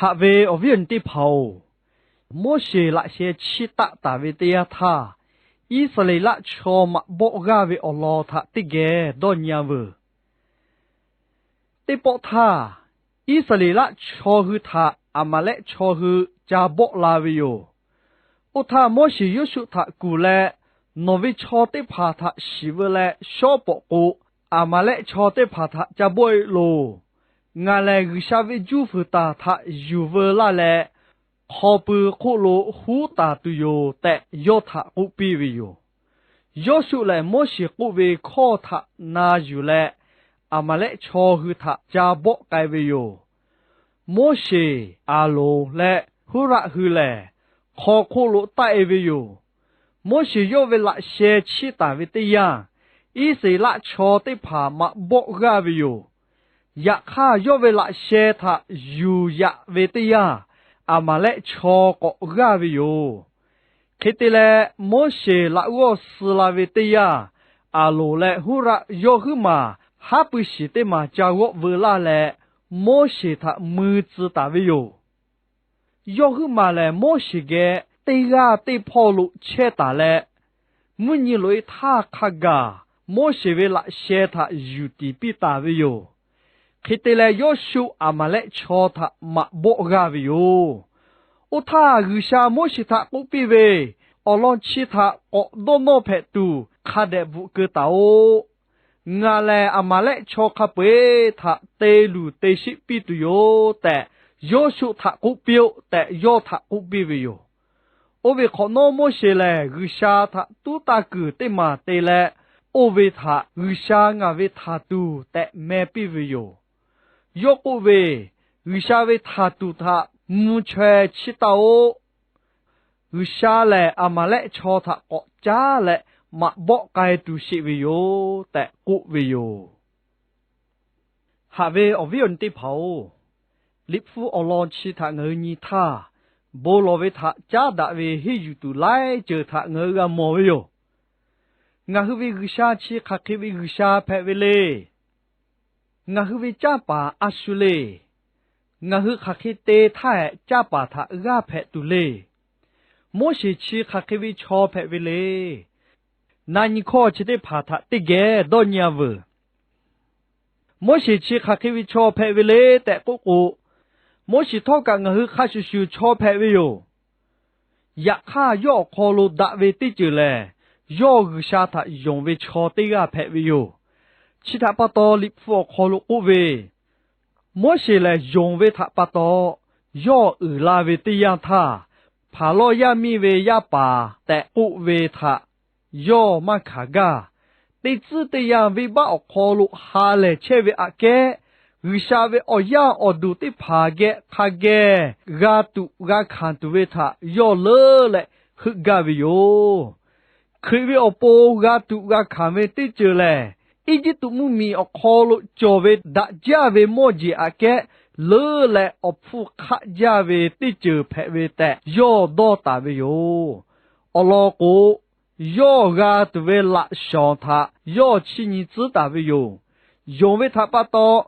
Haꞈ ve awˬ viˉ awˬ nyi teˇ hpaˍ-oˬ, Moˉseˍ laꞈ sheh chiˇ taˆ taˍ ve teˇ yanˇ htaˇ, Iˉsaˍreˍlaˆ chaw maꞈ bawˆ g'aˇ ve awˬ lawn htaꞈ teˇ geh dawˇ nyi-a veuˬ. Teˇ pawˆ htaˇ, Iˉsaˍreˍlaˆ chaw hui htaꞈ Aˍmaˍlehˆ chaw hui ca bawˆ la ve yoˬ. Oˇ htaˇ, Moˉseˍ Yoˇshuˆ htaꞈ kuˬ leh, Nawˬ ve chaw teˇ hpaˍ htaꞈ shiˍ veu leh shawˉ pawˍ k'o, Aˍmaˍlehˆ chaw teˇ hpaˍ htaꞈ ca bawˆ-e loˬ. Ngaˬ lehˬ G'uiˬsha ve juˇ fuiˍ taˍ htaꞈ yuˬ veu laˇ leh, hk'aw pui hk'oˆ lo huˉ taˍ tuˬ yoˬ tehꞈ, yawˇ htaꞈ k'oˆ piˇ ve yoˬ. Yoˇshuˆ lehˬ, Moˉseˍ k'oˆ ve hkawˇ htaꞈ na yuˬ leh, Aˍmaˍlehˆ chaw hui htaꞈ ca bawˆ k'ai ve yoˬ. Moˉseˍ, Aˍronˍ leh Huˉraˆ hui lehˬ, hk'aw hk'oˆ lo taˆ-e ve yoˬ. Moˉseˍ yawˇ ve laꞈ sheh chiˇ taˍ ve teˇ yanˇ, Iˉsaˍreˍlaˆ chaw teˇ hpaˍ maꞈ bawˆ g'aˇ ve yoˬ. Yaꞈ hk'aˇ, yawˇ ve laꞈ sheh htaꞈ yuˬ yaꞈ ve teˇ yanˇ, Aˍmaˍlehˆ chaw k'awꞈ g'aˇ ve yoˬ. Hk'e te leh, Moˉseˍ laꞈ g'awˇ suh la ve teˇ yanˇ, Aˍronˍ leh Huˉraˆ yawˇ huiˉ maˬ haˉ pui shiˍ teˇ maˬ ca g'awˆ veu laˇ leh, Moˉseˍ htaꞈ mui tcuh taˍ ve yoˬ. Yawˇ huiˉ maˬ lehˬ, Moˉseˍ geh teˇ g'aˇ teˇ hpawˇ lo chehˇ taˍ leh, mvuhˇ nyi loꞈ-e htaˇ hk'a gaˬ Moˉseˍ ve laꞈ sheh htaꞈ yuˬ tiˍ piˇ taˍ ve yoˬ. Hk'e te leh, Yoˇshuˆ Aˍmaˍlehˆ chaw htaꞈ maꞈ bawˆ g'aˇ ve yoˬ. Oˇ htaˇ, G'uiˬsha Moˉseˍ htaꞈ k'oˆ piˇ ve, Awˬ lawn chi htaꞈ k'awꞈ dawˇ nawˇ hpehꞈ tuˬ hk'a dehꞈ bvuhꞈ keu taˍ-oꞈ. Ngaˬ lehˬ, Aˍmaˍlehˆ chaw hk'a peu-eˬ htaꞈ te luˬ te sheˆ piˇ tuˬ yoˬ tehꞈ, Yoˇshuˆ htaꞈ k'oˆ piˇ-oˆ tehꞈ, yawˇ htaꞈ k'oˆ piˇ ve yoˬ. Oˇ ve hk'awꞈ nawˉ, Moˉseˍ lehˬ G'uiˬsha htaꞈ tuˉ taˇ kuiˬ teˇ maˬ te leh, oˇ ve htaꞈ G'uiˬsha ngaˬ ve htaˍ tuˬ tehꞈ meh piˇ ve yoˬ. Yawˇ k'oˆ ve, G'uiˬsha ve htaˍ tuˬ htaꞈ mvuh chaweh chiˇ taˇ-oˆ. G'uiˬsha lehˬ Aˍmaˍlehˆ chaw htaꞈ k'awꞈ caˉ leh maꞈ bawˆ k'ai tuˬ sheˍ ve yoˬ tehꞈ k'oˆ ve yoˬ. Haꞈ ve awˬ viˉ awˬ nyi teˇ hpaˍ-oˬ, Liꞈ hpu awˬ lawn chi htaꞈ ngaˬ hui nyi htaˇ, bon lawˬ ve htaꞈ caˉ daꞈ ve henˇ yuˬ tuˬ laiˉ ceuˬ htaꞈ ngaˬ hui g'a mawˬ ve yoˬ. Ngaˬ hui ve G'uiˬsha chi hk'aˬ hk'e ve G'uiˬsha hpehꞈ ve le. Ngaˬ hui ve canˇ paˍ a shu le. Ngaˬ hui hk'aˬ hk'e te htaˇ hehꞈ canˇ paˍ htaꞈ g'aˇ hpehꞈ tuˬ le. Moˉseˍ chi hk'aˬ hk'e ve chaw hpehꞈ ve le. Na nyi hkawˇ chi teˇ hpaˍ htaꞈ teˇ geh dawˇ nyi-a veuˬ. Moˉseˍ chi hk'aˬ hk'e ve chaw hpehꞈ ve le tehꞈ k'oˆ k'o, Moˉseˍ htawˇ kaꞈ ngaˬ hui hk'a shuˍ shuˍ chaw hpehꞈ ve yoˬ. Yaꞈ hk'aˇ, yawˇ awˬ hk'aw lo daꞈ ve teˇ ceuˬ lehˬ, yawˇ G'uiˬsha htaꞈ yonˍ ve chaw teˇ g'aˇ hpehꞈ ve yoˬ. Chi htaꞈ pa taw, Liꞈ hpu awˬ hk'aw lo k'oˆ ve, Moˉseˍ lehˬ yonˍ ve htaꞈ pa taw, yawˇ uiˍ la ve teˇ yanˇ htaˇ, Hpaˍrawˇ yaˇ miˇ ve yaˇ paˍ tehꞈ k'oˆ ve htaꞈ yawˇ maˇ hkanˍ gaˇ. Teˇ tcuhˉ teˇ yanˇ, venˇbaˆ awˬ hk'aw lo ha lehˬ chehˇ ve aꞈ kehˉ, G'uiˬsha ve awˬ yaˇ awˬ duˬ teˇ hpaˍ geh hk'a geh g'a tuꞈ g'a hkanˍ tuˬ ve htaꞈ yawˇ leuˉ leh heuˆ gaˇ ve yoˬ. Hkriꞈ ve awˬ pon g'a tuꞈ g'a hkanˍ ve teˇ ceuˬ lehˬ, Eˇjiˇtuꞈ mvuhˇmiˬ awˬ hk'aw lo cawˬ ve daꞈ jaˇ ve mawˇ jeˬ aꞈ kehˉ leuˉ leh awˬ hpfuhˇ hk'aˆ jaˇ ve teˇ ceuˬ hpehꞈ ve tehꞈ yawˇ dawˇ taˍ ve yoˬ. Awˬ lawn k'o, yawˇ g'a tuˬ ve laꞈ shawnˍ htaꞈ yawˇ chiˇ nyi tcuhˉ taˍ ve yoˬ. Yonˍ ve htaꞈ pa taw,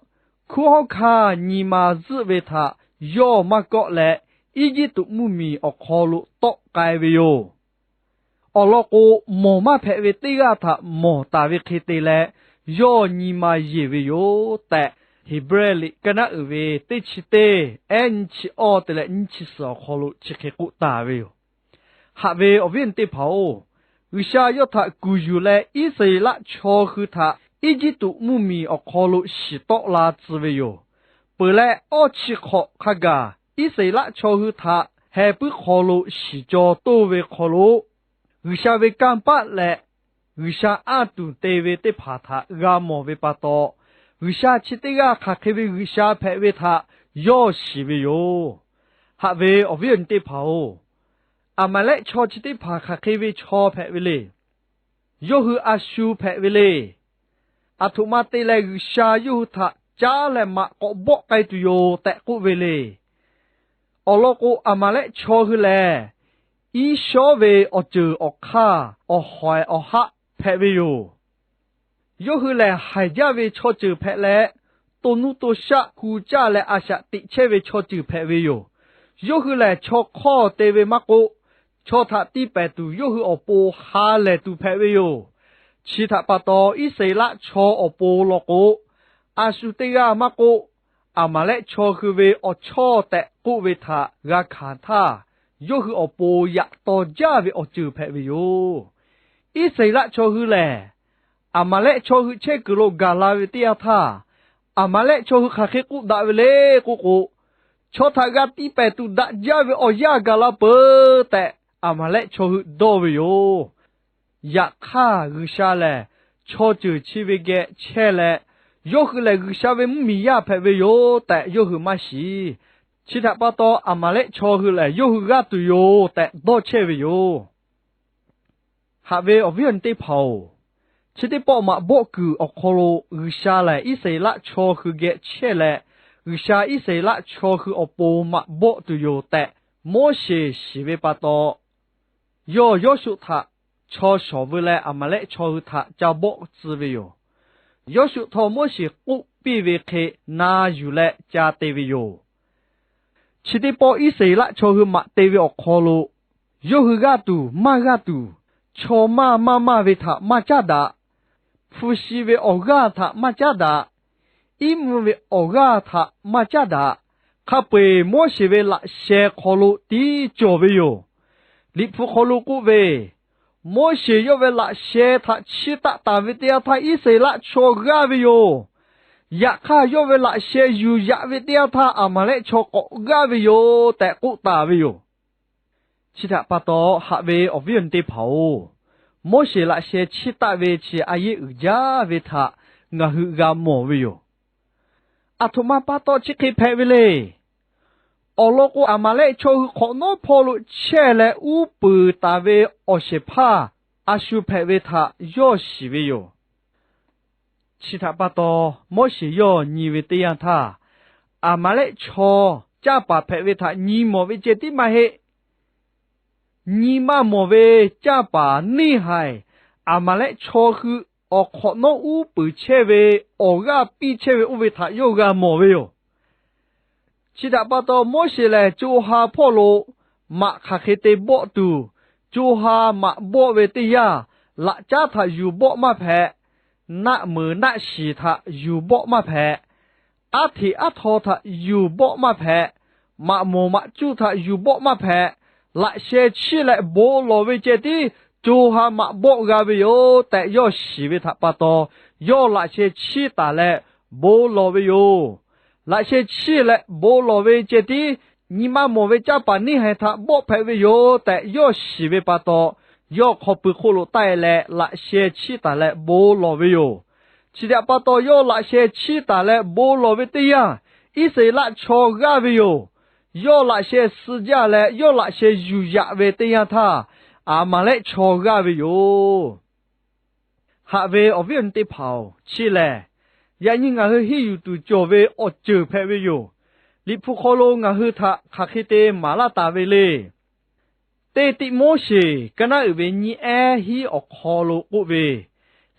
hkunˉ hawˉ hkanˇ nyi ma zuhˆ ve htaꞈ yawˇ maˇ kawˆ leh, Eˇjiˇtuꞈ mvuhˇmiˬ awˬ hk'aw lo tawˆ k'ai ve yoˬ. Awˬ lawn k'o, mawˬ maˇ hpehꞈ ve teˇ g'aˇ htaꞈ mawˬ taˍ ve hk'e te leh, yawˇ nyi ma yeˬ ve yoˬ tehꞈ, Heˍbrehˇ liꞈ kaˇ naˉ uiˍ ve teˇ chi teˇ, ehˉ nyiˇ chi awˇ te leh nyiˇ chi suhˍ awˬ hk'aw lo chi hk'e k'oˆ taˍ ve yoˬ. Haꞈ ve awˬ viˉ awˬ nyi teˇ hpaˍ-oˬ, G'uiˬsha yawˇ htaꞈ kuˬ yuˬ leh Iˉsaˍreˍlaˆ chaw hui htaꞈ Eˇjiˇtuꞈ mvuhˇmiˬ awˬ hk'aw lo shiˍ tawˆ la tcuh ve yoˬ. Peuˬ leh, awˇ chi hk'awꞈ hk'a gaˬ Iˉsaˍreˍlaˆ chaw hui htaꞈ heh puiˉ hk'aw lo shiˍ caw toˇ ve hk'aw lo, G'uiˬsha ve kanˇ paˆ leh G'uiˬsha anˇ tuˬ te ve teˇ hpaˍ htaꞈ g'a mawˬ ve pa taw, G'uiˬsha chi teˇ g'aˇ hk'aˬ hk'e ve G'uiˬsha hpehꞈ ve htaꞈ yawˇ shiˍ ve yoˬ. Haꞈ ve awˬ viˉ awˬ nyi teˇ hpaˍ-oˬ, Aˍmaˍlehˆ chaw chi teˇ hpaˍ hk'aˬ hk'e ve chaw hpehꞈ ve le. Yawˇ hui a shu hpehꞈ ve le. Aˬ htoꞈ ma te leh G'uiˬsha yawˇ hui htaꞈ caˉ leh maꞈ k'awꞈ bawˆ k'ai tuˬ yoˬ tehꞈ k'oˆ ve le. Awˬ lawn k'o, Aˍmaˍlehˆ chaw hui lehˬ, iˉ shawˉ ve awˬ ceuˬ awˬ hk'aˇ awˬ hawehˍ awˬ haˆ hpehꞈ ve yoˬ. Yawˇ hui lehˬ, haiˬ jaˇ ve chaw ceuˬ hpehꞈ leh, to nuˇ to shaˆ hu caˇ leh a shaꞈ teꞈ chehˇ ve chaw ceuˬ hpehꞈ ve yoˬ. Yawˇ hui lehˬ, chaw hk'awˇ te ve maˇ k'oˆ, chaw htaꞈ tiˇ pehˍ tuˬ yawˇ hui awˬ pon ha lehˬ tuˬ hpehꞈ ve yoˬ. Chi htaꞈ pa taw, Iˉsaˍreˍlaˆ chaw awˬ pon law k'o, a shu teˇ g'aˇ maˇ k'oˆ, Aˍmaˍlehˆ chaw hui ve awˬ chawˇ tehꞈ k'oˆ ve htaꞈ g'a hkanˍ htaˇ, yawˇ hui awˬ pon yaꞈ taw jaˇ ve awˬ ceuˬ hpehꞈ ve yoˬ. Iˉsaˍreˍlaˆ chaw hui lehˬ, Aˍmaˍlehˆ chaw hui chehˇ kuiˬ lo gaˬ la ve teˇ yanˇ htaˇ, Aˍmaˍlehˆ chaw hui hk'aˬ hk'e k'oˆ daꞈ ve le k'oˆ k'o, chaw htaꞈ g'a tiˇ pehˍ tuˬ daꞈ jaˇ ve awˬ yanˇ gaˬ la peuˬ tehꞈ, Aˍmaˍlehˆ chaw hui dawˇ ve yoˬ. Yaꞈ hk'aˇ, G'uiˬsha lehˬ chaw ceuˬ chi ve geh chehˇ leh, yawˇ hui lehˬ G'uiˬsha ve mvuhˇmiˬ yaˇ hpehꞈ ve yoˬ tehꞈ yawˇ hui maˇ shiˍ. Chi htaꞈ pa taw, Aˍmaˍlehˆ chaw hui lehˬ yawˇ hui g'aˇ tuˬ yoˬ tehꞈ dawˇ chehˇ ve yoˬ. Haꞈ ve awˬ viˉ awˬ nyi teˇ hpaˍ-oˬ, chi teˇ pawˆ maꞈ bawˆ kuiˬ awˬ hk'aw lo G'uiˬsha lehˬ Iˉsaˍreˍlaˆ chaw hui geh chehˇ leh, G'uiˬsha Iˉsaˍreˍlaˆ chaw hui awˬ pon maꞈ bawˆ tuˬ yoˬ tehꞈ Moˉseˍ shiˍ ve pa taw, yawˇ Yawˇshuˆ htaꞈ chaw shawˍ veu leh Aˍmaˍlehˆ chaw hui htaꞈ ca bawˆ tcuh ve yoˬ. Yawˇshuˆ htawˇ Moˉseˍ k'oˆ piˇ ve hk'e na yuˬ leh ca te ve yoˬ. Chi teˇ pawˆ Iˉsaˍreˍlaˆ chaw hui maꞈ te ve awˬ hk'aw lo, yawˇ hui g'aˇ tuˬ maˇ g'aˇ tuˬ, chaw maˇ maˇ maˇ ve htaꞈ maˇ caˉ daꞈ, hpu shi ve awˬ g'aˇ htaꞈ maˇ caˉ daꞈ, iˉ mvuhˇ ve awˬ g'aˇ htaꞈ maˇ caˉ daꞈ, hk'a peu-eˬ Moˉseˍ ve laꞈ sheh hk'aw lo tiˉ cawˬ ve yoˬ. Liꞈ hpu hk'aw lo k'oˆ ve, Moˉseˍ yawˇ ve laꞈ sheh htaꞈ chiˇ taˆ taˍ ve teˇ yanˇ htaˇ Iˉsaˍreˍlaˆ chaw g'aˇ ve yoˬ. Yaꞈ hk'aˇ, yawˇ ve laꞈ sheh yuˬ yaꞈ ve teˇ yanˇ htaˇ Aˍmaˍlehˆ chaw k'awꞈ g'aˇ ve yoˬ tehꞈ k'oˆ taˍ ve yoˬ. Chi htaꞈ pa taw, haꞈ ve awˬ viˉ awˬ nyi teˇ hpaˍ-oˬ, Moˉseˍ laꞈ sheh chiˇ taˆ ve chi a yeˆ uiˍ jaˇ ve htaꞈ ngaˬ hui g'a mawˬ ve yoˬ. Aˬ htoꞈ ma pa taw chi hk'e hpehꞈ ve le. Awˬ lawn k'o, Aˍmaˍlehˆ chaw hui hk'awꞈ nawˉ hpawˇ lo chehˇ leh uˉ peunˍ taˍ ve awˬ shehˍ hpaˇ a shu hpehꞈ ve htaꞈ yawˇ shiˍ ve yoˬ. Chi htaꞈ pa taw, Moˉseˍ yawˇ nyi ve teˇ yanˇ htaˇ, Aˍmaˍlehˆ chaw canˇ paˍ hpehꞈ ve htaꞈ nyi mawˬ ve ceh tiˉ maˇ heˆ. Nyi maˇ mawˬ ve canˇ paˍ neˇhaiˬ, Aˍmaˍlehˆ chaw hui awˬ hk'awꞈ nawˉ uˉ peunˍ chehˇ ve, awˬ g'aˇ piˇ chehˇ ve oˇ ve htaꞈ yawˇ g'a mawˬ ve yoˬ. Chi htaꞈ pa taw, Moˉseˍ lehˬ co ha hpawˇ lo maꞈ hk'aˬ hk'e te bawˆ tuˬ, co ha maꞈ bawˆ ve teˇ yanˇ, laꞈ caˉ htaꞈ yuˬ bawˆ maˇ hpehꞈ, naˆ meunˍ naˆ shiˍ htaꞈ yuˬ bawˆ maˇ hpehꞈ, aˉ hteꞈ aˉ htaw htaꞈ yuˬ bawˆ maˇ hpehꞈ, maꞈ mawˬ maꞈ cuˇ htaꞈ yuˬ bawˆ maˇ hpehꞈ, laꞈ sheh chiˇ leh bon lawˬ ve ceh tiˉ co ha maꞈ bawˆ g'a ve yoˬ tehꞈ yawˇ shiˍ ve htaꞈ pa taw, yawˇ laꞈ sheh chiˇ taˍ leh bon lawˬ ve yoˬ. Laꞈ sheh chiˇ leh bon lawˬ ve ceh tiˉ nyi maˇ mawˬ ve canˇ paˍ neˇhaiˬ htaꞈ bawˆ hpehꞈ ve yoˬ tehꞈ yawˇ shiˍ ve pa taw, yawˇ hk'aw pui hk'oˆ lo taˆ e leh laꞈ sheh chiˇ taˍ leh bon lawˬ ve yoˬ. Chi htaꞈ pa taw, yawˇ laꞈ sheh chiˇ taˍ leh bon lawˬ ve teˇ yanˇ, Iˉsaˍreˍlaˆ chaw g'aˇ ve yoˬ. Yawˇ laꞈ sheh suh jaˇ leh yawˇ laꞈ sheh yuˬ yaꞈ ve teˇ yanˇ htaˇ, Aˍmaˍlehˆ chaw g'aˇ ve yoˬ. Haꞈ ve awˬ viˉ awˬ nyi teˇ hpaˍ-oˬ, chi lehˬ yaꞈ nyi ngaˬ hui henˇ yuˬ tuˬ cawˬ ve awˬ ceuˬ hpehꞈ ve yoˬ. Liꞈ hpu hk'aw lo ngaˬ hui htaꞈ hk'aˬ hk'e te maˍ laˇ taˍ ve le. Teˇ Tiˆmoˉseˍ ka naˉ uiˍ ve nyiˇ ehˉ hiˉ awˬ hk'aw lo k'oˆ ve,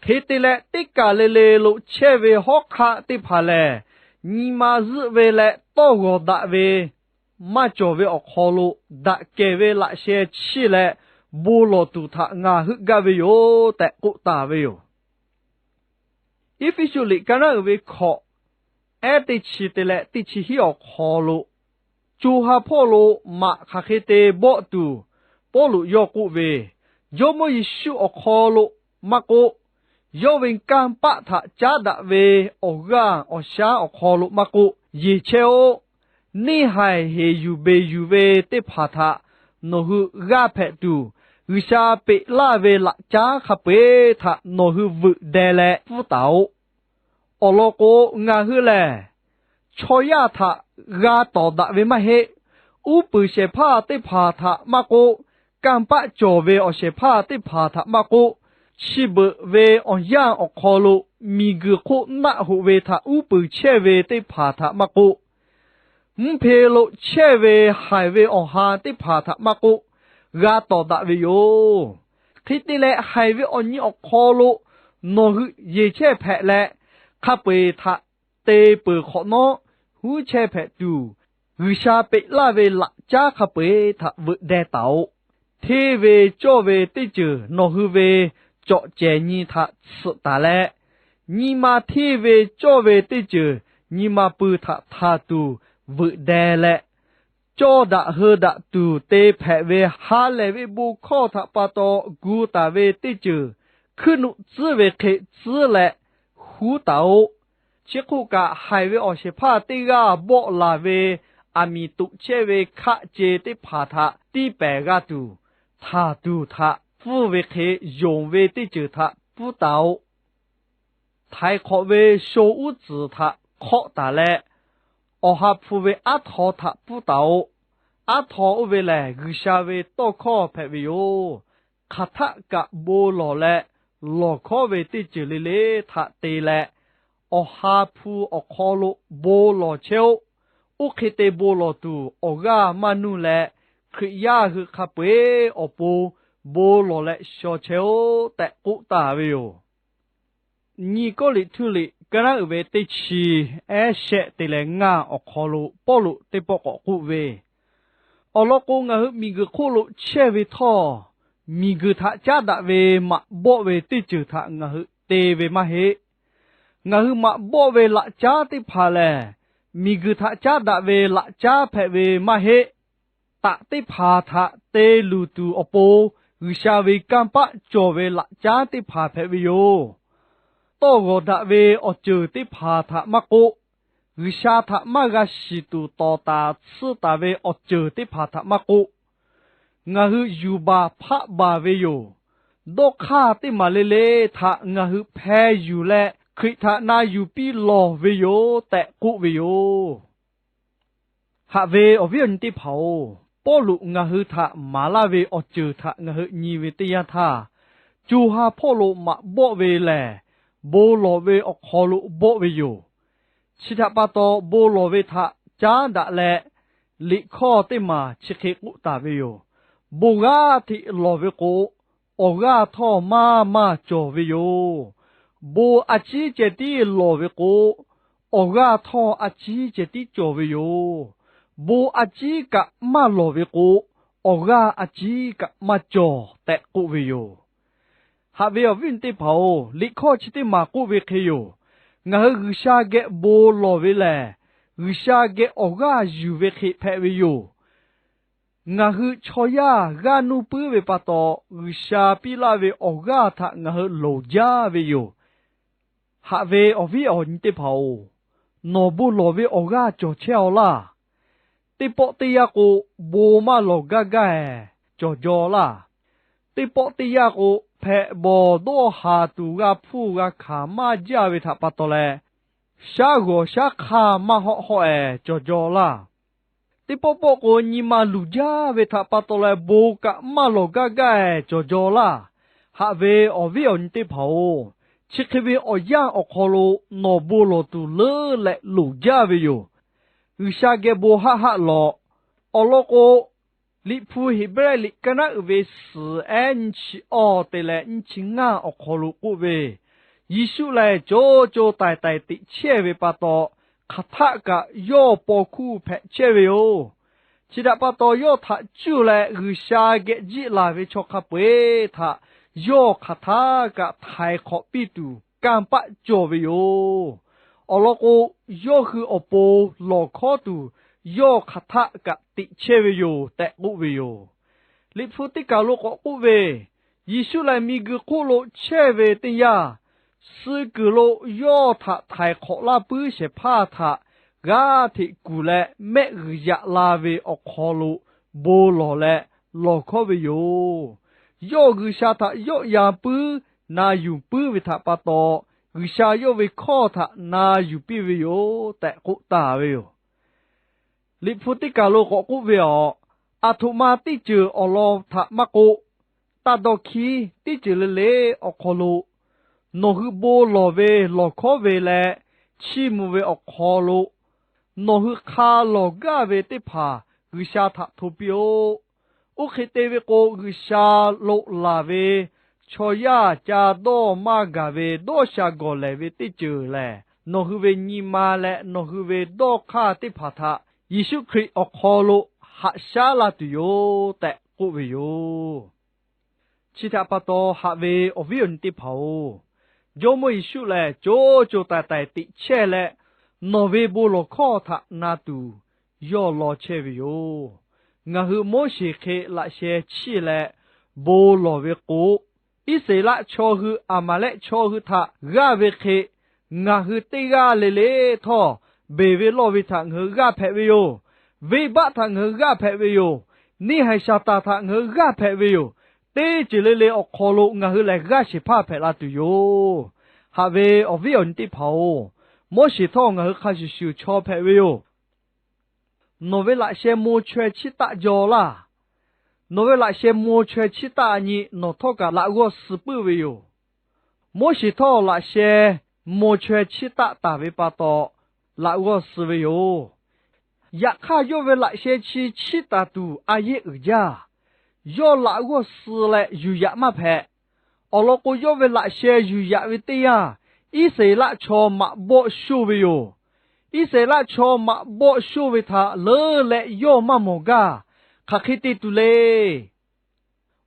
hk'e te leh teˇ kaˬ le le lo chehˇ ve hawˉ hk'aˆ teˇ hpaˍ lehˬ, nyi ma zuhˆ ve leh tawˇ g'awˬ daꞈ ve maˇ cawˬ ve awˬ hk'aw lo daꞈ kehˬ ve laꞈ sheh chiˇ leh bon lawˬ tuˬ htaꞈ ngaˬ heuˆ gaˇ ve yoˬ tehꞈ k'oˆ taˍ ve yoˬ. Eˇfeˇsuꞈ liꞈ ka naˉ uiˍ ve hkawꞈ ehˉ teˇ chi te leh teˇ chi hiˉ awˬ hk'aw lo, co ha hpawˇ lo maꞈ hk'aˬ hk'e te bawˆ tuˬ Pawˇluꞈ yawˇ k'oˆ ve, Jawˇmawˇ Yeˍsuˆ awˬ hk'aw lo maˇ k'oˆ, yawˇ ve kanˇ paˆ htaꞈ caˉ daꞈ ve awˬ g'aˇ awˬ shaˉ awˬ hk'aw lo maˇ k'oˆ, yeˬ chehˇ-oˆ. Neˇhaiˬ heˍ yuˬ beˬ yuˬ ve teˇ hpaˍ htaꞈ nawˬ hui g'aˇ hpehꞈ tuˬ, G'uiˬsha peꞈ laˇ ve laꞈ caˉ hk'a peu-eˬ htaꞈ nawˬ hui veuꞈ deh leh pfuhˇ taˍ-oꞈ. Awˬ lawn k'o, ngaˬ hui lehˬ chaw yaˇ htaꞈ g'a tawˍ daꞈ ve maˇ heˆ. Uˉ peunˍ shehˍ hpaˇ teˇ hpaˍ htaꞈ maˇ k'oˆ, kanˇ paˆ cawˬ ve awˬ shehˍ hpaˇ teˇ hpaˍ htaꞈ maˇ k'oˆ, chi beuꞈ ve awˬ yanˇ awˬ hk'aw lo miˬguiˬ hk'oˆ naˆ hoꞈ ve htaꞈ uˉ peunˍ chehˇ ve teˇ hpaˍ htaꞈ maˇ k'oˆ, mvuhˇ hpe lo chehˇ ve haiˬ ve awˬ ha teˇ hpaˍ htaꞈ maˇ k'oˆ, g'a tawˍ daꞈ ve yoˬ. Hk'e te leh, haiˬ ve awˬ nyi awˬ hk'aw lo nawˬ hui yeˬ chehˇ hpehꞈ leh, hk'a peu-eˬ htaꞈ te peuˬ hk'awꞈ nawˉ, huˉ chehˇ hpehꞈ tuˬ, G'uiˬsha peꞈ laˇ ve laꞈ caˉ hk'a peu-eˬ htaꞈ veuꞈ deh taˍ-oꞈ. Hteˇ ve cawˇ ve teˇ ceuˬ nawˬ hui ve cawꞈ cehˬ nyi htaꞈ tsuhꞈ taˍ leh, nyi ma hteˇ ve cawˇ ve teˇ ceuˬ nyi ma pui htaꞈ htaˍ tuˬ veuꞈ deh leh, cawˇ daꞈ heu daꞈ tuˬ te hpehꞈ ve ha lehˬ ve bon hkawˇ htaꞈ pa taw gu taˍ ve teˇ ceuˬ hkuiˉ nuˆ tcuhˉ ve hk'e tcuhˉ leh huˉ taˍ-oꞈ. Chi hk'oˆ kaꞈ, haiˬ ve awˬ shehˍ hpaˇ teˇ g'aˇ bawˆ laˬ ve aˬ miˍ toꞈ chehˇ ve hkaˆ ce teˇ hpaˍ htaꞈ tiˇ pehˍ g'a tuˬ, htaˍ tuˬ htaꞈ pfuhˇ ve hk'e yonˍ ve teˇ ceuˬ htaꞈ pfuhˇ taˍ-oꞈ. Htaiˍ hk'awꞈ ve sho uˉ tcuhˍ htaꞈ hk'awˆ taˍ leh, awˬ ha hpu ve aˉ htaw htaꞈ pfuhˇ taˍ-oꞈ. Aˉ htaw oˇ ve lehˬ, G'uiˬsha ve tawˇ hkawˇ hpehꞈ ve yoˬ. Hk'aˬ htaˆ kaꞈ bon lawˬ leh, lawˬ hkawˉ ve teˇ ceuˬ le le htaꞈ te leh, awˬ ha hpu awˬ hk'aw lo bon lawˬ chehˇ-oˆ. Oˇ hk'e te bon lawˬ tuˬ awˬ g'aˇ maˇ nuˇ leh, Hkriꞈ yaˇ hui hk'a peu-eˬ awˬ pon bon lawˬ leh shaw chehˇ-oˆ tehꞈ k'oˆ taˍ ve yoˬ. Nyiˇ Kawˇrenˍhtuˆ liꞈ ka naˉ uiˍ ve teˇ chi, ehˉ shehˆ te leh ngaˇ awˬ hk'aw lo Pawˇluꞈ teˇ pawˆ k'awꞈ k'oˆ ve, Awˬ lawn k'o, ngaˬ hui miˬguiˬ hk'oˆ lo chehˇ ve htawˇ, miˬguiˬ htaꞈ caˉ daꞈ ve maꞈ bawˆ ve teˇ ceuˬ htaꞈ ngaˬ hui te ve maˇ heˆ. Ngaˬ hui maꞈ bawˆ ve laꞈ caˉ teˇ hpaˍ lehˬ, miˬguiˬ htaꞈ caˉ daꞈ ve laꞈ caˉ hpehꞈ ve maˇ heˆ. Taꞈ teˇ hpaˍ htaꞈ te luˬ tuˬ awˬ pon G'uiˬsha ve kanˇ paˆ cawˬ ve laꞈ caˉ teˇ hpaˍ hpehꞈ ve yoˬ. Tawˇ g'awˬ daꞈ ve awˬ ceuˬ teˇ hpaˍ htaꞈ maˇ k'oˆ, G'uiˬsha htaꞈ maˇ g'a shiˍ tuˬ tawˍ taˍ tsuhˇ taˍ ve awˬ ceuˬ teˇ hpaˍ htaꞈ maˇ k'oˆ, ngaˬ hui yuˬ baˬ hpaˆ baˬ ve yoˬ. Dawˇ hk'aˇ teˇ maˬ le le htaꞈ ngaˬ hui hpeh yuˬ leh, Hkriꞈ htaꞈ na yuˬ piˇ lawˬ ve yoˬ tehꞈ k'oˆ ve yoˬ. Haꞈ ve awˬ viˉ awˬ nyi teˇ hpaˍ-oˬ, Pawˇluꞈ ngaˬ hui htaꞈ maˍ laˇ ve awˬ ceuˬ htaꞈ ngaˬ hui nyi ve teˇ yanˇ htaˇ, co ha hpawˇ lo maꞈ bawˆ ve lehˬ, bon lawˬ ve awˬ hk'aw lo bawˆ ve yoˬ. Chi htaꞈ pa taw, bon lawˬ ve htaꞈ caˉ daꞈ leh, liꞈ hkawˇ teˇ maˬ chi hk'e k'oˆ taˍ ve yoˬ. Bon g'aˇ hteꞈ lawˬ ve k'o, awˬ g'aˇ htawˇ maˇ maˇ cawˬ ve yoˬ. Bon a ciˉ ceh tiˉ lawˬ ve k'o, awˬ g'aˇ htawˇ a ciˉ ceh tiˉ cawˬ ve yoˬ. Bon a ciˉ kaꞈ maˇ lawˬ ve k'o, awˬ g'aˇ a ciˉ kaꞈ maˇ cawˬ tehꞈ k'oˆ ve yoˬ. Haꞈ ve awˬ viˉ awˬ nyi teˇ hpaˍ-oˬ, liꞈ hkawˇ chi teˇ maˬ k'oˆ ve hk'e yoˬ. Ngaˬ hui G'uiˬsha geh bon lawˬ ve lehˬ, G'uiˬsha geh awˬ g'aˇ yuˬ ve hk'e hpehꞈ ve yoˬ. Ngaˬ hui chaw yaˇ g'aˇ nuˇ puiˉ ve pa taw, G'uiˬsha piˇ laˇ ve awˬ g'aˇ htaꞈ ngaˬ hui loˍ jaˇ ve yoˬ. Haꞈ ve awˬ viˉ awˬ nyi teˇ hpaˍ-oˬ, nawˬ bon lawˬ ve awˬ g'aˇ cawˬ chehˇ-aw laˇ. Teˇ pawˆ teˇ yanˇ k'o, bon maˇ lawˬ gaˇ gaˇ-ehˍ cawˬ jaw laˇ. Teˇ pawˆ teˇ yanˇ k'o, hpehꞈ bawˬ dawˇ haˍ tuˬ g'a hpuˇ g'a hkanˍ maˇ jaˇ ve htaꞈ pa taw leh, shaˉ g'awˬ shaˉ hk'aˇ maˇ hawˆ hawˆ-ehˍ cawˬ jaw laˇ. Teˇ pawˆ pawˆ k'o, nyi ma luˬ jaˇ ve htaꞈ pa taw leh bon kaꞈ maˇ lawˬ gaˇ gaˇ-ehˍ cawˬ jaw laˇ. Haꞈ ve awˬ viˉ awˬ nyi teˇ hpaˍ-oˬ, chi hk'e ve awˬ yanˇ awˬ hk'aw lo nawˬ bon lawˬ tuˬ leuˉ leh loˍ jaˇ ve yoˬ. G'uiˬsha geh bon haˆ haˆ lawˬ. Awˬ lawn k'o, Liꞈ hpu Heˍbrehˇ liꞈ ka naˉ uiˍ ve suhˍ ehˉ nyiˇ chi awˬ te leh nyiˇ chi ngaˇ awˬ hk'aw lo k'oˆ ve, Yeˍsuˆ lehˬ co co taiˍ taiˍ teꞈ chehˇ ve pa taw, hk'aˬ htaˆ kaꞈ yawˇ paw hkuˇ hpehꞈ chehˇ ve yoˬ. Chi htaꞈ pa taw, yawˇ htaꞈ cuˇ leh G'uiˬsha geh jiˆ laˬ ve chaw hk'a peu-eˬ htaꞈ yawˇ hk'aˬ htaˆ kaꞈ htaiˍ hk'awꞈ piˇ tuˬ kanˇ paˆ cawˬ ve yoˬ. Awˬ lawn k'o, yawˇ hui awˬ pon lawˬ hkawˉ tuˬ yawˇ hk'aˬ htaˆ kaꞈ teꞈ chehˇ ve yoˬ tehꞈ k'oˆ ve yoˬ. Liꞈ hpu teˇ kaˬ lo k'awꞈ k'oˆ ve, Yeˍsuˆ lehˬ miˬguiˬ hk'oˆ lo chehˇ ve teˇ yanˇ, suh kuiˬ lo yawˇ htaꞈ htaiˍ hk'awꞈ laˇ puiˉ shehˍ hpaˇ htaꞈ g'aˇ hteꞈ kuˬ leh mehˆ g'uiˬ yaꞈ la ve awˬ hk'aw lo bon lawˬ leh lawˬ hkawˉ ve yoˬ. Yawˇ G'uiˬsha htaꞈ yawˆ yan puiˉ na yuˬ puiˉ ve htaꞈ pa taw, G'uiˬsha yawˇ ve hkawˇ htaꞈ na yuˬ piˇ ve yoˬ tehꞈ k'oˆ taˍ ve yoˬ. Liꞈ hpu teˇ kaˬ lo k'awꞈ k'oˆ ve, Aˬ htoꞈ ma teˇ ceuˬ awˬ lawn htaꞈ maˇ k'oˆ, taˇ dawˇ hkiˉ. Teˇ ceuˬ le le awˬ hk'aw lo nawˬ hui bon lawˬ ve, lawˬ hkawˉ ve leh chiˇ mvuh ve awˬ hk'aw lo nawˬ hui hk'a lawˬ gaˇ ve teˇ hpaˍ G'uiˬsha htaꞈ hto piˇ-oˆ. Oˇ hk'e te ve k'o, G'uiˬsha lo laˬ ve chaw yaˇ ca dawˇ maˇ gaˬ ve dawˇ sha gawˬ lehˬ ve teˇ ceuˬ lehˬ, nawˬ hui ve nyi ma leh nawˬ hui ve dawˇ hk'aˇ teˇ hpaˍ htaꞈ Yeˍsuˆ Hkriꞈ awˬ hk'aw lo haꞈ shaˉ laˇ tuˬ yoˬ tehꞈ k'oˆ ve yoˬ. Chi htaꞈ pa taw, haꞈ ve awˬ viˉ awˬ nyi teˇ hpaˍ-oˬ, Jawˇmawˇ Yeˍsuˆ lehˬ co co taiˍ taiˍ teꞈ chehˇ leh, nawˬ ve bon lawˬ hkawˇ htaꞈ na tuˬ yawˇ law chehˇ ve yoˬ. Ngaˬ hui Moˉseˍ hk'e laꞈ sheh chiˇ leh bon lawˬ ve k'o, Iˉsaˍreˍlaˆ chaw hui Aˍmaˍlehˆ chaw hui htaꞈ g'aˇ ve hk'e, ngaˬ hui teˇ g'aˇ le le htawˇ, beˬ ve lawˇ ve htaꞈ ngaˬ hui g'aˇ hpehꞈ ve yoˬ. Venˇbaˆ htaꞈ ngaˬ hui g'aˇ hpehꞈ ve yoˬ. Neˇ haiˬ Saˍtanˍ htaꞈ ngaˬ hui g'aˇ hpehꞈ ve yoˬ. Teˇ ceuˬ le le awˬ hk'aw lo ngaˬ hui lehˬ g'aˇ shehˍ hpaˇ hpehꞈ la tuˬ yoˬ. Haꞈ ve awˬ viˉ awˬ nyi teˇ hpaˍ-oˬ, Moˉseˍ htawˇ ngaˬ hui hk'a shuˍ shuˍ chaw hpehꞈ ve yoˬ. Nawˬ ve laꞈ sheh maw chaweh chiˇ taˆ jaw laˇ. Nawˬ ve laꞈ sheh maw chaweh chiˇ taˆ nyi nawˬ htawˇ kaꞈ laꞈ g'awˇ suh puiˉ ve yoˬ. Moˉseˍ htawˇ laꞈ sheh maw chaweh chiˇ taˆ taˍ ve pa taw, laꞈ g'awˇ suh ve yoˬ. Yaꞈ hk'aˇ, yawˇ ve laꞈ sheh chi chiˇ taˍ tuˬ a yehˉ uiˍ jaˇ. Yawˇ laꞈ g'awˇ suh leh yuˬ yaꞈ maˇ hpehꞈ. Awˬ lawn k'o, yawˇ ve laꞈ sheh yuˬ yaꞈ ve teˇ yanˇ, Iˉsaˍreˍlaˆ chaw maꞈ bawˆ shonˇ ve yoˬ. Iˉsaˍreˍlaˆ chaw maꞈ bawˆ shonˇ ve htaꞈ leuˉ leh yawˇ maˇ mawˬ gaˇ. Hk'aˬ hk'e te tuˬ le.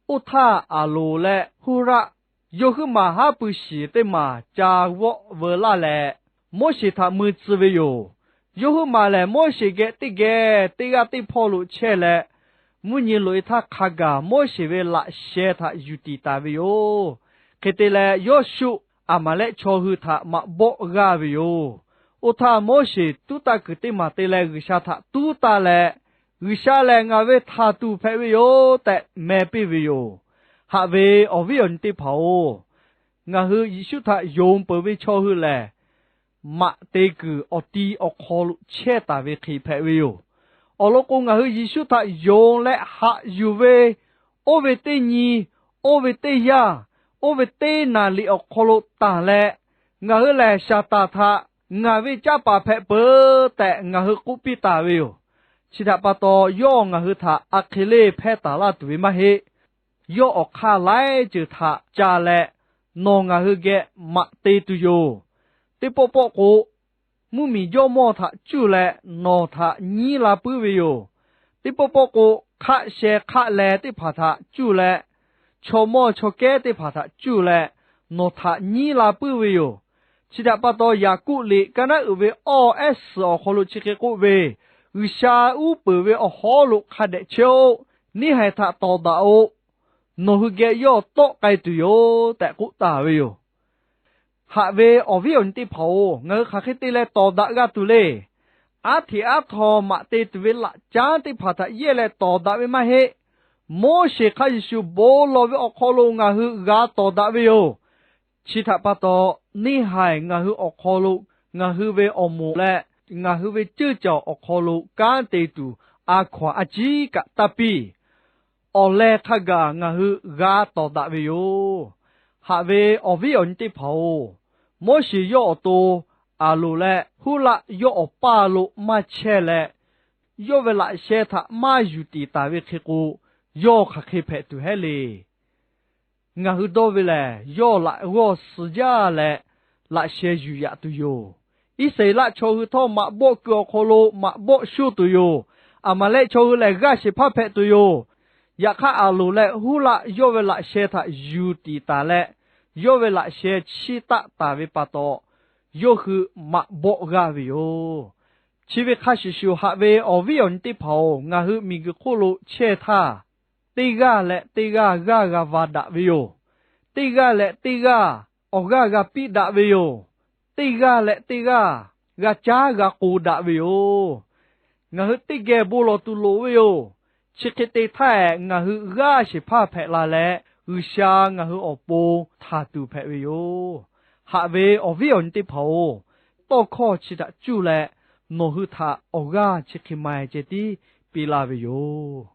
Oˇ htaˇ, Aˍronˍ leh Huˉraˆ yawˇ huiˉ maˬ haˉ pui shiˍ teˇ maˬ ca vawˆ veu laˇ leh, Moˉseˍ htaꞈ mui tcuh ve yoˬ. Yawˇ huiˉ maˬ lehˬ, Moˉseˍ geh teˇ geh teˇ g'aˇ teˇ hpawˇ lo chehˇ leh, mvuhˇ nyi loꞈ-e htaˇ hk'a gaˬ Moˉseˍ ve laꞈ sheh htaꞈ yuˬ tiˍ taˍ ve yoˬ. Hk'e te leh, Yawˇshuˆ Aˍmaˍlehˆ chaw hui htaꞈ maꞈ bawˆ g'aˇ ve yoˬ. Oˇ htaˇ, Moˉseˍ tuˉ taˇ kuiˬ teˇ maˬ te leh G'uiˬsha htaꞈ tuˉ taˇ leh, G'uiˬsha lehˬ ngaˬ ve htaˍ tuˬ hpehꞈ ve yoˬ tehꞈ meh piˇ ve yoˬ. Haꞈ ve awˬ viˉ awˬ nyi teˇ hpaˍ-oˬ, ngaˬ hui Yeˍsuˆ htaꞈ yonˍ peuˬ ve chaw hui lehˬ, maꞈ te kuiˬ awˬ ti awˬ hk'aw lo chehˇ taˍ ve hk'e hpehꞈ ve yoˬ. Awˬ lawn k'o, ngaˬ hui Yeˍsuˆ htaꞈ yonˍ leh haꞈ yuˬ ve oˇ ve teˇ nyi, oˇ ve teˇ yanˇ, oˇ ve teˇ naˍ riˍ awˬ hk'aw lo tanˬ leh, ngaˬ hui lehˬ Saˍtanˍ htaꞈ ngaˬ ve canˇ paˍ hpehꞈ peuˬ tehꞈ ngaˬ hui k'oˆ piˇ taˍ ve yoˬ. Chi htaꞈ pa taw, yawˇ ngaˬ hui htaꞈ a hk'e leˇ hpehˇ taˍ laˇ tuˬ ve maˇ heˆ. Yawˇ awˬ hk'aˇ laiˉ ceuˬ htaꞈ ca leh, nawˬ ngaˬ hui geh maꞈ te tuˬ yoˬ. Teˇ pawˆ pawˆ k'o, mvuhˇmiˬ jawˇmawˇ htaꞈ cuˇ leh nawˬ htaꞈ nyiˉ la puiˉ ve yoˬ. Teˇ pawˆ pawˆ k'o, hk'aˆ sheh hk'aˆ leh teˇ hpaˍ htaꞈ cuˇ leh, chaw mawˇ chaw kehˉ teˇ hpaˍ htaꞈ cuˇ leh nawˬ htaꞈ nyiˉ la puiˉ ve yoˬ. Chi htaꞈ pa taw, Yaˍkoˆ liꞈ ka naˉ uiˍ ve awˇ ehˉ suhˍ awˬ hk'aw lo chi hk'e k'oˆ ve, G'uiˬsha uˉ peunˍ ve awˬ hawˉ lo hk'a dehꞈ chehˇ-oˆ. Neˇ haiˬ htaꞈ tawˍ daꞈ-oꞈ. Nawˬ hui geh yawˇ tawˆ k'ai tuˬ yoˬ tehꞈ k'oˆ taˍ ve yoˬ. Haꞈ ve awˬ viˉ awˬ nyi teˇ hpaˍ-oˬ, ngaˬ hui hk'aˬ hk'e te leh tawˍ daꞈ g'a tuˬ le. Aˉ hteꞈ aˉ htaw maꞈ te tuˬ ve laꞈ caˉ teˇ hpaˍ htaꞈ yehˇ leh tawˍ daꞈ ve maˇ heˆ. Moˉseˍ hk'a shuˍ shuˍ bon lawˬ ve awˬ hk'aw lo ngaˬ hui g'a tawˍ daꞈ ve yoˬ. Chi htaꞈ pa taw, neˇ haiˬ ngaˬ hui awˬ hk'aw lo ngaˬ hui ve awˬ moˍ leh ngaˬ hui ve ceuˇ cawˬ awˬ hk'aw lo kanˉ te tuˬ a hkaw-anˬ a ciˉ kaꞈ taˇ piˇ. Awˬ leh hk'a gaˬ ngaˬ hui g'a tawˍ daꞈ ve yoˬ. Haꞈ ve awˬ viˉ awˬ nyi teˇ hpaˍ-oˬ, Moˉseˍ yawˇ awˬ to, Aˍronˍ leh Huˉlaˆ yawˇ awˬ paˇ lo maˇ chehˇ leh, yawˇ ve laꞈ sheh htaꞈ maˇ yuˬ tiˍ taˍ ve hk'e k'o, yawˇ hk'aˬ hk'e hpehꞈ tuˬ hehˉ le. Ngaˬ hui dawˇ ve lehˬ, yawˇ laꞈ g'awˇ suh jaˇ leh laꞈ sheh yuˬ yaꞈ tuˬ yoˬ. Iˉsaˍreˍlaˆ chaw hui htawˇ maꞈ bawˆ keu awˬ hk'aw lo maꞈ bawˆ shonˇ tuˬ yoˬ. Aˍmaˍlehˆ chaw hui lehˬ g'aˇ shehˍ hpaˇ hpehꞈ tuˬ yoˬ. Yaꞈ hk'aˇ, Aˍronˍ leh Huˉlaˆ yawˇ ve laꞈ sheh htaꞈ yuˬ tiˍ taˍ leh, yawˇ ve laꞈ sheh chiˇ taˆ taˍ ve pa taw, yawˇ hui maꞈ bawˆ g'aˇ ve yoˬ. Chi ve hk'a shuˍ shuˍ, haꞈ ve awˬ viˉ awˬ nyi teˇ hpaˍ-oˬ, ngaˬ hui miˬguiˬ hk'oˆ lo chehˇ htaˇ, teˇ g'aˇ leh teˇ g'aˇ g'aˇ g'a va daꞈ ve yoˬ. Teˇ g'aˇ leh teˇ g'aˇ awˬ g'aˇ g'a piˇ daꞈ ve yoˬ. Teˇ g'aˇ leh teˇ g'aˇ g'a caˉ g'a k'o daꞈ ve yoˬ. Ngaˬ hui teˇ geh bon lawˬ tuˬ loˍ ve yoˬ. Chi hk'e te htaˇ, ngaˬ hui g'aˇ shehˍ hpaˇ hpehꞈ la leh, G'uiˬsha ngaˬ hui awˬ pon htaˍ tuˬ hpehꞈ ve yoˬ. Haꞈ ve awˬ viˉ awˬ nyi teˇ hpaˍ-oˬ, tawˇ hkawˇ chi htaꞈ cuˇ leh nawˬ hui htaꞈ awˬ g'aˇ chi hk'e ma-e ceh tiˉ piˇ laˇ ve yoˬ.